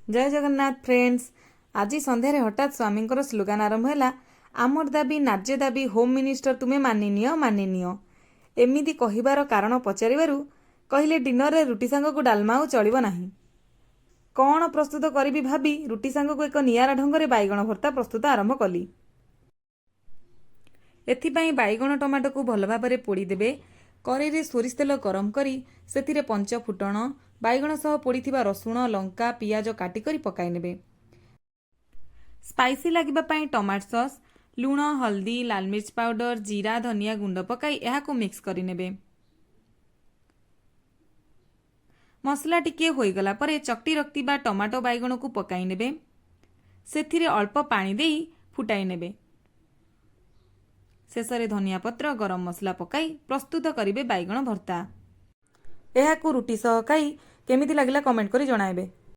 ଜୟ Jagannath friends. ଆଜି ସନ୍ଧ୍ୟାରେ ହଠାତ୍ ସ୍ୱାମୀଙ୍କର ସ୍ଲୋଗାନ ଆରମ୍ଭ ହେଲା, "ଆମର ଦାବି ନ୍ୟାଯ୍ୟ ଦାବି, ହୋମ୍ ମିନିଷ୍ଟର ତୁମେ ମାନିନିଅ, ମାନିନିଅ।" ଏମିତି କହିବାର କାରଣ ପଚାରିବାରୁ କହିଲେ, ଡିନରରେ ରୁଟି ସାଙ୍ଗକୁ ଡାଲମା ଆଉ ଚଳିବ ନାହିଁ। କ'ଣ ପ୍ରସ୍ତୁତ କରିବି ଭାବି ରୁଟି ସାଙ୍ଗକୁ ଏକ ନିଆରା ଢଙ୍ଗରେ ବାଇଗଣ ଭର୍ତ୍ତା ପ୍ରସ୍ତୁତ ଆରମ୍ଭ କଲି। ଏଥିପାଇଁ ବାଇଗଣ, ଟମାଟୋକୁ ଭଲ ଭାବରେ ପୋଡ଼ିଦେବେ। କରେଇରେ ସୋରିଷ ତେଲ ଗରମ କରି ସେଥିରେ ପଞ୍ଚ ଫୁଟଣ, ବାଇଗଣ ସହ ପୋଡ଼ିଥିବା ରସୁଣ, ଲଙ୍କା, ପିଆଜ କାଟି କରି ପକାଇ ନେବେ। ସ୍ପାଇସି ଲାଗିବା ପାଇଁ ଟମାଟୋ ସସ୍, ଲୁଣ, ହଳଦୀ, ଲାଲ ମିର୍ଚ୍ଚ ପାଉଡର, ଜିରା, ଧନିଆ ଗୁଣ୍ଡ ପକାଇ ଏହାକୁ ମିକ୍ସ କରିନେବେ। ମସଲା ଟିକିଏ ହୋଇଗଲା ପରେ ଚକଟି ରଖିଥିବା ଟମାଟୋ ବାଇଗଣକୁ ପକାଇ ନେବେ। ସେଥିରେ ଅଳ୍ପ ପାଣି ଦେଇ ଫୁଟାଇ ନେବେ। ଶେଷରେ ଧନିଆ ପତ୍ର, ଗରମ ମସଲା ପକାଇ ପ୍ରସ୍ତୁତ କରିବେ ବାଇଗଣ ଭର୍ତ୍ତା। ଏହାକୁ ରୁଟି ସହ ଖାଇ କେମିତି ଲାଗିଲା, କମେଣ୍ଟ କରି ଜଣାଇବେ।